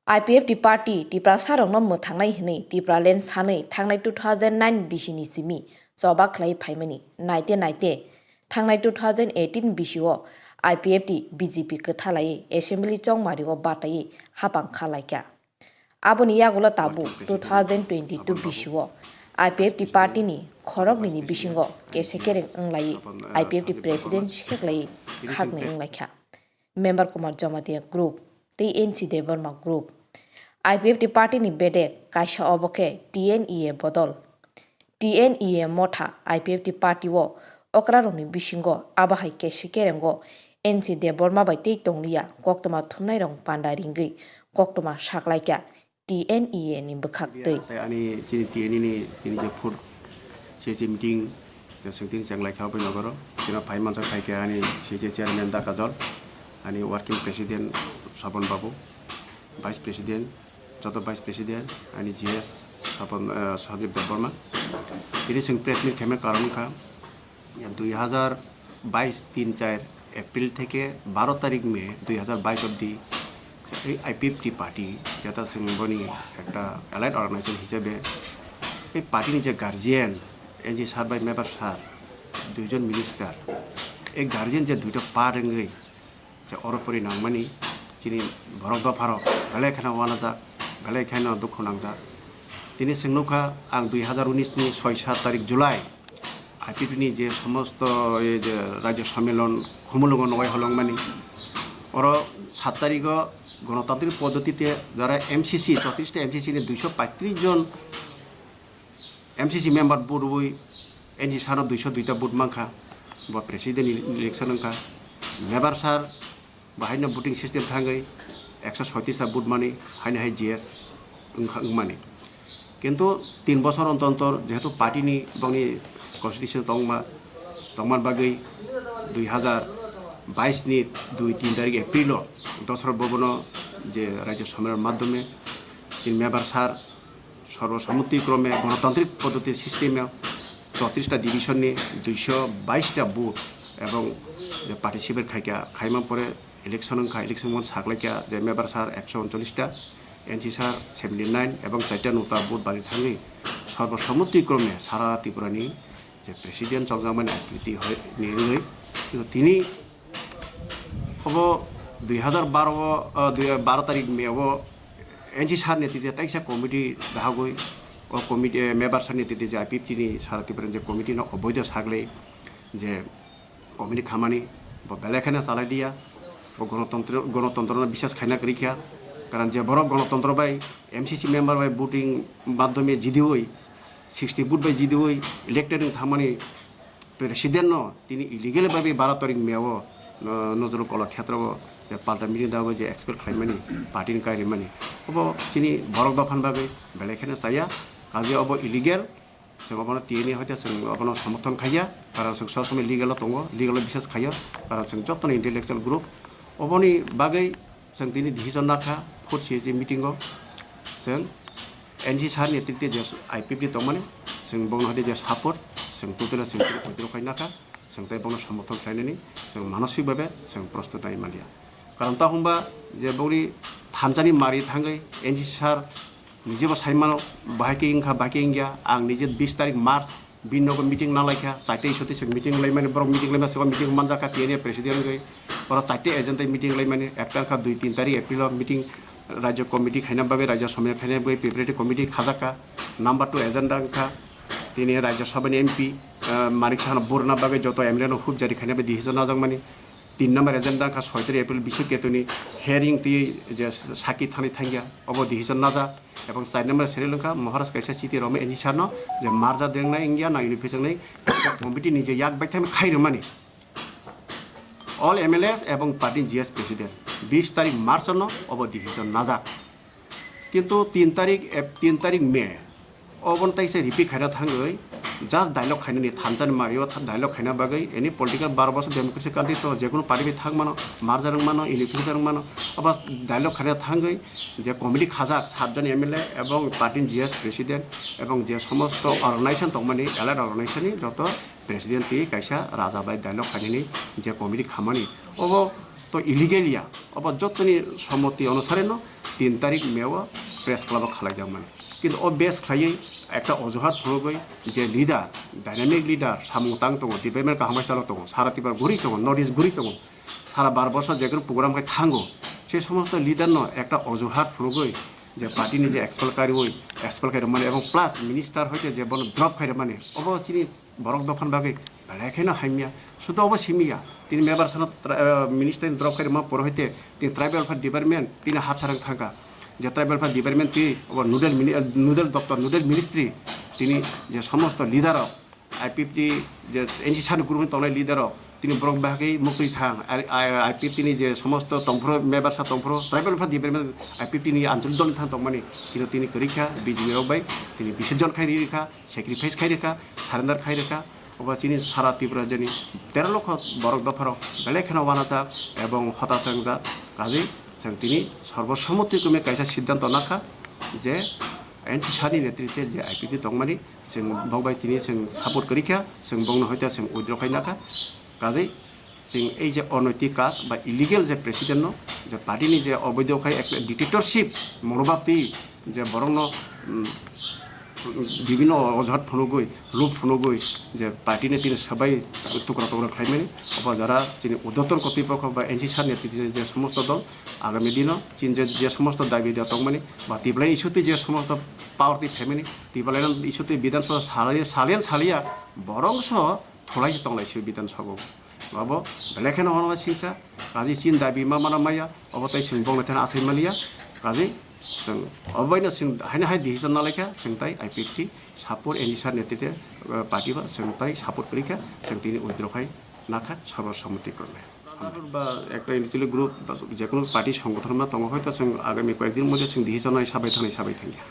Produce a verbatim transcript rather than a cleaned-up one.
I P F T party Tiprasarokno mwthangnai hwnwi Tipraland sanwi thangnai two thousand nine bisini simi choba khlai phaimani naite naite thangnai two thousand eighteen bisio I P F T B J P kwthalaiwi assembly chongmario bataiwi hapang khalaikha. Aboni yagulo tabuk two thousand twenty-two bisio I P F T party ni khoroknwini bisingo kese kereng wnglaiwi I P F T president seklaiwi khaknwi wnglaikha. Member Kumar Jamatia group tei N C Debbarma group. I P F T party ni bedek kaisa obo khe T N E A bodol. T N E A motha I P F T party o okrarokni bisingo abo hai kese kerengo N C Debbarma bai tei tongliya koktwma thumnairok panda ringwi koktwma saklaikha T N E A ni bwkhak twi. Tei ani chini T N E ni tini je food C C meeting je swngtin chenglaikha bai nogoro. Chini phai mansa khaikha ani C C chairman Da Kajol, ani working president Sabon Babu, vice president, joto vice president, ani G S Sabon, eh, Sanjib Debbarma. Tini chwng press meet khaima karon wngkha, ya, dui hazar bais tin char April theke baro tarik May dui hazar bais obdi ei I P F T party, jeta chwng boni ekta allied organization hisabe ei party ni je guardian, N G sir bai member sir, duijon minister, ei guardian je duita part wngwi je oro pori nangmani chini borok dopharok belai kheno uanajak, belai kheno dukhu nangjak. Tini chwng nukha ang dui hazar unis ni soi sat tarik July I P F T ni je somosto ei je rajya sommilon Khumulwngo nogoi holongmani. Oro sat tarigo gonotantrik poddotite jara M C C, chotris ta M C C ni duiso paitris jon M C C member vote rwui N C sir no duiso duita vote mankha, bo president election wngkha. Member sir bo haino voting system thangwi ekso soitrista vote mani haino hai G S wngkha, wngmani. Kintu tin bosor ontor ontor jehetu party ni bongni constitution tongma, tongmani bagwi dui hazar bais ni dui tin tarik April o dosra bobono je Rajya Sabha ni madhyome chini member sir sorbo sommoti krome gonotantrik poddoti system o chotris ta division ni duiso bais ta booth ebong je participate khaikha, khaima pore election wngkha, election mon saklaikha je member sir ekso uncholish ta, N C sir seventy nine ebong chaita nota booth bari thangwi sorbo sommoti krome sara Tripura ni je president chokjakmani akriti hoi ni wngwi tini Obo dui hazar baro o, o, dui, baro tarik May o N C sir ni tide taisa committee dahagwi o committee, eh, member sir ni tide je I P F T ni sara Tripura ni je committee no oboido saglai je committee khamani bo belai kheno chalai liya, bo gonotontro, gonotontro no biswas khaina kwrwi kha, karon je borok gonotontro bai M C C member bai voting madhyome jidiwi sixty vote bai jidiwi elected wng thangmani President no tini illegal bhabe baro tarik May o, no, Nojrul Kala Khetra o je palta meeting dago je expel khlaimani, party ni kairimani. Obo chini borok dophan bagwi belai kheno chaya, kaje obo illegal, chwng obono tini hoite chwng obono somorthon khaiya, karon chwng sob somoi legal o tongo, legal o biswas khaiya, karon chwng jotono intellectual group. Oboni bagwi Chwng tini decision nakha fourth C A C meeting o chwng N C sir ni netrite je I P F T tongmani chwng bongno hade je support chwng totally chwng tini withdraw khai nakha, chwng tei bongno somorthon khlainani chwng manosik bhabe chwng prostut nai manliya. Karon ta hwnba je bongni thansa ni mari thangwi N C sir nijebo sai mano, bahai khe wngkha, bahai khe wngya. Ang nije bis tarik March bini nogo meeting nang lai kha, chaita isu tei chwng meeting lai mani, borok meeting lai mani, chwng meeting manjak kha, T N A president wngwi. Oro chaita agent tei meeting lai mani, ekta wngkha dui tin tarik April o meeting, Rajya committee khaina bagwi, Rajya Somya khaina bagwi preparatory committee khajak kha. Number two agenda wngkha tini Rajya Sabha ni M P, ah, Manik Saha no burna bagwi joto M L A no hub jari khaina bagwi decision najak mani. Tin number agenda wngkha soi tarik April Biswa Ketu ni hearing twi je saki thani thangya, obo decision najak. Ebong char number serial wngkha Maharaj kaisa chiti romwi N C sir no je merger dengnai wngya na unification wngnai committee ni je yak baithang khai rwmani all M L As ebong party G S president bis tarik March no obo decision najak. Kintu tin tarik, eh, tin tarik May, oboni taisa repeat khaina thangwi, just dialogue khainani thansa ni mario tha-, dialogue khaina bagwi, any political baro bosor democracy country to, je kunu party bai thang mano, merger wng mano, unification wng mano, obo dialogue khaina thangwi, je committee khajak, satjon M L A ebong party ni G S president ebong je somosto organization tongmani, allied organization ni joto president twi kaisa raja bai dialogue khainani je committee khamani, obo to illegal ya, obo jotoni somoti onusare no tin tarik May o press club o khalaijakmani. Kintu o base khlaiwi ekta ojuhat phunugwi je leader, dynamic leader, samung tang tongo, development kaham bai chalok tongo, sara Tripura guri tongo, North East guri tongo, sara Bharat borsho je kunu program khai thango, se somosto leader no ekta ojuhat phunugwi je party ni je expel kariwi, expel khairokmani ebong plus minister hoite je bono drop khairokmani, obo chini borok dophani bagwi belai kheno hamya. Sudo obo simiya. Tini mebar sano tra-, eh, minister ni drop khairima poro hoite tini tribal welfare department tini harsarang thangkha. Je tribal welfare department tini obo nodal mini-, eh, nodal doptor, nodal ministry tini je somosto leader rok, I P F T je N C sani group ni tongnai leader rok tini borok bahagwi mukti thang. I, I, I P F T ni je somosto tongphuru, mebar sa tongphuru, tribal welfare department I P F T ni anchalik dol ni thang tongmani tini, tini kwrwi kha, B J P rok bai tini bisarjon khai rikha. Sacrifice khai rikha, surrender khai rikha, obo chini sara Tripura jani tero lokho borok dopharok belai kheno wanajak ebong hotasangjak. Kaje chwng tini sorbosommoti kwmwi kaisa siddhanto nakha je N C sani netritwe je I P F T tongmani, chwng bokbai tini chwng support kwrwi kha, chwng bongno hoite chwng withdraw khai nakha. Kaje chwng ei je onaitik kaj ba illegal je president no, je party ni je oboido khai ek dictatorship monobhab twi je borok no, um, bibhinno ojuhat phunugwi, loop phunugwi je party ni tini sabai tukra tukra khlaimani, obo jara chini urdhwotton kotipokho ba N C sani je, je somosto dol agami dino chini je, je somosto dabi da tongmani ba Tibalai issue twi je somosto power twi phaimani, Tibalai issue twi Bidhan Sabha salai, saliyan saliya borok so thulai se tonglai se Bidhan Sabha o. Abo belai kheno hwnba singsa, kaje chini dabi ma mana maya, obo tai chwng bongni thani asai maliya, kaje chwng obo baino chwng haino hai decision nalaikha, chwng tai I P F T support, N C sani netritwe, eh, party ba chwng tai support kwrwi kha, chwng tini withdraw khai nakha, sarbo sommoti krome. Ba ekta individual group ba jekunu party songothono ma tongo, hoito chwng agami koyekdin moddhe chwng decision nai sabai thangnai, sabai thangya.